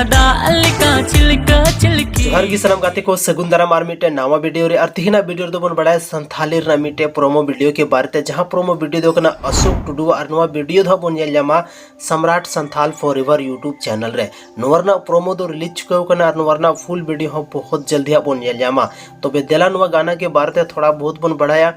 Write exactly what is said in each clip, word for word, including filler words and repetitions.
ᱫᱟᱜ ᱞᱮᱠᱟ ᱪᱤᱞᱠᱟᱹ ᱪᱤᱞᱠᱤ᱾ ᱡᱚᱦᱟᱨ ᱜᱮ ᱥᱟᱱᱟᱢ ᱜᱟᱛᱮ ᱠᱚ, ᱥᱟᱹᱜᱩᱱ ᱫᱟᱨᱟᱢ ᱟᱨ ᱢᱤᱫᱴᱮᱱ ᱱᱟᱣᱟ ᱵᱷᱤᱰᱤᱭᱳ ᱨᱮ᱾ ᱟᱨ ᱛᱤᱦᱤᱧᱟᱜ ᱵᱷᱤᱰᱤᱭᱳ ᱨᱮᱫᱚ ᱵᱚᱱ ᱵᱟᱲᱟᱭᱟ ᱥᱟᱱᱛᱷᱟᱞᱤ ᱨᱮᱱᱟᱜ ᱢᱤᱫᱴᱮᱱ ᱯᱨᱳᱢᱳ ᱵᱷᱤᱰᱤᱭᱳ ᱠᱮ ᱵᱟᱨᱮ ᱛᱮ, ᱡᱟᱦᱟᱸ ᱯᱨᱳᱢᱳ ᱵᱷᱤᱰᱤᱭᱳ ᱫᱚ ᱠᱟᱱᱟ ᱚᱥᱳᱠ ᱴᱩᱰᱩ, ᱟᱨ ᱱᱚᱣᱟ ᱵᱷᱤᱰᱤᱭᱳ ᱫᱚ ᱦᱟᱸᱜ ᱵᱚᱱ ᱧᱮᱞ ᱧᱟᱢᱟ Samrat Santhal forever YouTube channel ᱨᱮ᱾ ᱱᱚᱣᱟ ᱨᱮᱱᱟᱜ ᱯᱨᱳᱢᱳ ᱫᱚ ᱨᱤᱞᱤᱡᱽ ᱪᱩᱠᱟᱹᱣ ᱠᱟᱱᱟ ᱟᱨ ᱱᱚᱣᱟ ᱨᱮᱱᱟᱜ ᱯᱷᱩᱞ ᱵᱷᱤᱰᱤᱭᱳ ᱦᱚᱸ ᱵᱚᱦᱩᱛ ᱡᱚᱞᱫᱤ ᱦᱟᱸᱜ ᱵᱚᱱ ᱧᱮᱞ ᱧᱟᱢᱟ᱾ ᱛᱚᱵᱮ ᱫᱮᱞᱟ ᱱᱚᱣᱟ ᱜᱟᱱᱟ ᱠᱮ ᱵᱟᱨᱮ ᱛᱮ ᱛᱷᱚᱲᱟ ᱵᱚᱦᱩᱛ ᱵᱚᱱ ᱵᱟᱲᱟᱭᱟ᱾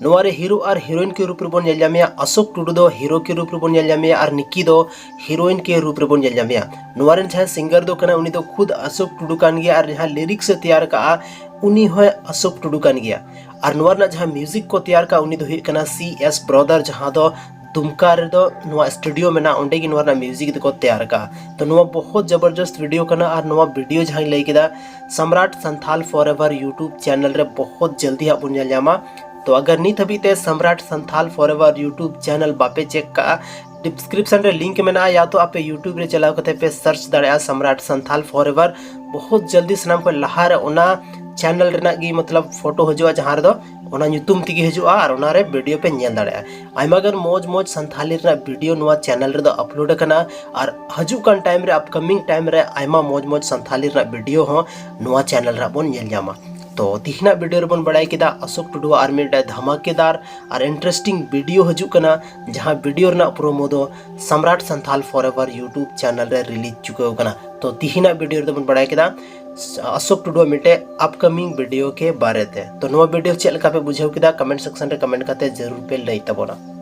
ᱱᱚᱣᱟ ᱨᱮ ᱦᱤᱨᱳ ᱟᱨ ᱦᱤᱨᱳᱭᱤᱱ ᱠᱮ ᱨᱩᱯ ᱨᱮᱵᱚᱱ ᱧᱮᱞ ᱧᱟᱢᱮᱭᱟ, ᱚᱥᱳᱠ ᱴᱩᱰᱩ ᱫᱚ ᱦᱤᱨᱳ ᱠᱮ ᱨᱩᱯ ᱨᱮᱵᱚᱱ ᱧᱮᱞ ᱧᱟᱢᱮᱭᱟ ᱟᱨ ᱱᱤᱠᱤ ᱫᱚ ᱦᱤᱨᱳᱭᱤᱱ ᱠᱮ ᱨᱩᱯ ᱨᱮᱵᱚᱱ ᱧᱮᱞ ᱧᱟᱢᱮᱭᱟ᱾ ᱱᱚᱣᱟ ᱨᱮᱱ ᱡᱟᱦᱟᱸᱭ ᱥᱤᱝᱜᱟᱨ ᱫᱚ ᱠᱟᱱᱟ, ᱩᱱᱤ ᱫᱚ ᱠᱷᱩᱫ ᱚᱥᱳᱠ ᱴᱩᱰᱩ ᱠᱟᱱ ᱜᱮᱭᱟ, ᱟᱨ ᱡᱟᱦᱟᱸ ᱞᱤᱨᱤᱠᱥ ᱮ ᱛᱮᱭᱟᱨ ᱠᱟᱜᱼᱟ, ᱩᱱᱤ ᱦᱚᱸ ᱚᱥᱳᱠ ᱴᱩᱰᱩ ᱠᱟᱱ ᱜᱮᱭᱟ᱾ ᱟᱨ ᱱᱚᱣᱟ ᱨᱮᱱᱟᱜ ᱡᱟᱦᱟᱸ ᱢᱤᱣᱡᱤᱠ ᱠᱚ ᱛᱮᱭᱟᱨ ᱠᱟᱜᱼᱟ, ᱩᱱᱤ ᱫᱚ ᱦᱩᱭᱩᱜ ᱠᱟᱱᱟ ᱥᱤ ᱮᱥ ᱵᱨᱚᱫᱟᱨ, ᱡᱟᱦᱟᱸ ᱫᱚ ᱫᱩᱢᱠᱟ ᱨᱮᱫᱚ ᱱᱚᱣᱟ ᱥᱴᱩᱰᱤᱭᱳ ᱢᱮᱱᱟᱜᱼᱟ, ᱚᱸᱰᱮ ᱜᱮ ᱱᱚᱣᱟ ᱨᱮᱱᱟᱜ ᱢᱤᱣᱡᱤᱠ ᱫᱚᱠᱚ ᱛᱮᱭᱟᱨ ᱠᱟᱜᱼᱟ᱾ ᱛᱚ ᱱᱚᱣᱟ ᱵᱚᱦᱩᱛ ᱡᱚᱵᱚᱨᱡᱚᱥᱛ ᱵᱷᱤᱰᱤᱭᱳ ᱠᱟᱱᱟ, ᱟᱨ ᱱᱚᱣᱟ ᱵᱷᱤᱰᱤᱭᱳ ᱡᱟᱦᱟᱸᱧ ᱞᱟᱹᱭ ᱠᱮᱫᱟ Samrat Santhal forever YouTube channel ᱨᱮ ᱵᱚᱦᱩᱛ ᱡᱚᱞᱫᱤ ᱦᱟᱸᱜ ᱵᱚᱱ ᱧᱮᱞ ᱧᱟᱢᱟ᱾ ᱛᱚ ᱟᱜᱟᱨ ᱱᱤᱛ ᱦᱟᱹᱵᱤᱡ ᱛᱮ Samrat Santhal forever YouTube channel ᱵᱟᱯᱮ ᱪᱮᱠ ᱠᱟᱜᱼᱟ, ᱰᱤᱥᱠᱨᱤᱯᱥᱚᱱ ᱨᱮ ᱞᱤᱝᱠ ᱢᱮᱱᱟᱜᱼᱟ, ᱭᱟ ᱛᱚ ᱟᱯᱮ YouTube ᱨᱮ ᱪᱟᱞᱟᱣ ᱠᱟᱛᱮ ᱯᱮ ᱥᱟᱨᱪ ᱫᱟᱲᱮᱭᱟᱜᱼᱟ ᱥᱟᱢᱨᱟᱴ ᱥᱟᱱᱛᱷᱟᱞ ᱯᱷᱚᱨ ᱮᱵᱷᱟᱨ᱾ ᱵᱚᱦᱩᱛ ᱡᱚᱞᱫᱤ ᱥᱟᱱᱟᱢ ᱠᱷᱚᱱ ᱞᱟᱦᱟ ᱨᱮ ᱚᱱᱟ ᱪᱮᱱᱮᱞ ᱨᱮᱱᱟᱜ ᱜᱮ ᱢᱚᱛᱞᱚᱵ ᱯᱷᱳᱴᱳ ᱦᱤᱡᱩᱜᱼᱟ, ᱡᱟᱦᱟᱸ ᱨᱮᱫᱚ ᱚᱱᱟ ᱧᱩᱛᱩᱢ ᱛᱮᱜᱮ ᱦᱤᱡᱩᱜᱼᱟ ᱟᱨ ᱚᱱᱟ ᱨᱮ ᱵᱷᱤᱰᱤᱭᱳ ᱯᱮ ᱧᱮᱞ ᱫᱟᱲᱮᱭᱟᱜᱼᱟ᱾ ᱟᱭᱢᱟ ᱜᱟᱱ ᱢᱚᱡᱽ ᱢᱚᱡᱽ ᱥᱟᱱᱛᱷᱟᱞᱤ ᱨᱮᱱᱟᱜ ᱵᱷᱤᱰᱤᱭᱳ ᱱᱚᱣᱟ ᱪᱮᱱᱮᱞ ᱨᱮᱫᱚ ᱟᱯᱞᱳᱰ ᱟᱠᱟᱱᱟ, ᱟᱨ ᱦᱤᱡᱩᱜ ᱠᱟᱱ ᱴᱟᱭᱤᱢ ᱨᱮ, ᱟᱯᱠᱟᱢᱤᱝ ᱴᱟᱭᱤᱢ ᱨᱮ ᱟᱭᱢᱟ ᱢᱚᱡᱽ ᱢᱚᱡᱽ ᱥᱟᱱᱛᱷᱟᱞᱤ ᱨᱮᱱᱟᱜ ᱵᱷᱤᱰᱤᱭᱳ ᱦᱚᱸ ᱱᱚᱣᱟ ᱪᱮᱱᱮᱞ ᱨᱮ ᱵᱚᱱ ᱧᱮᱞ ᱧᱟᱢᱟ᱾ ᱛᱚ ᱛᱤᱦᱤᱧᱟᱜ ᱵᱷᱤᱰᱤᱭᱳ ᱨᱮᱵᱚᱱ ᱵᱟᱲᱟᱭ ᱠᱮᱫᱟ ᱚᱥᱳᱠ ᱴᱩᱰᱩᱣᱟᱜ ᱟᱨ ᱢᱤᱫᱴᱮᱱ ᱫᱷᱟᱢᱟᱠᱮᱫᱟᱨ ᱟᱨ ᱤᱱᱴᱟᱨᱮᱥᱴᱤᱝ ᱵᱷᱤᱰᱤᱭᱳ ᱦᱤᱡᱩᱜ ᱠᱟᱱᱟ, ᱡᱟᱦᱟᱸ ᱵᱷᱤᱰᱤᱭᱳ ᱨᱮᱱᱟᱜ ᱯᱨᱳᱢᱳ ᱫᱚ Samrat Santhal forever YouTube channel ᱨᱮ ᱨᱤᱞᱤᱡᱽ ᱪᱩᱠᱟᱹᱣ ᱠᱟᱱᱟ᱾ ᱛᱚ ᱛᱤᱦᱤᱧᱟᱜ ᱵᱷᱤᱰᱤᱭᱳ ᱨᱮᱫᱚ ᱵᱚᱱ ᱵᱟᱲᱟᱭ ᱠᱮᱫᱟ ᱚᱥᱳᱠ ᱴᱩᱰᱩᱣᱟᱜ ᱢᱤᱫᱴᱮᱱ ᱟᱯᱠᱟᱢᱤᱝ ᱵᱷᱤᱰᱤᱭᱳ ᱠᱮ ᱵᱟᱨᱮ ᱛᱮ᱾ ᱛᱚ ᱱᱚᱣᱟ ᱵᱷᱤᱰᱤᱭᱳ ᱪᱮᱫ ᱞᱮᱠᱟ ᱯᱮ ᱵᱩᱡᱷᱟᱹᱣ ᱠᱮᱫᱟ, ᱠᱚᱢᱮᱱᱴ ᱥᱮᱠᱥᱚᱱ ᱨᱮ ᱠᱚᱢᱮᱱᱴ ᱠᱟᱛᱮ ᱡᱟᱹᱨᱩᱲ ᱯᱮ ᱞᱟᱹᱭ ᱛᱟᱵᱚᱱᱟ᱾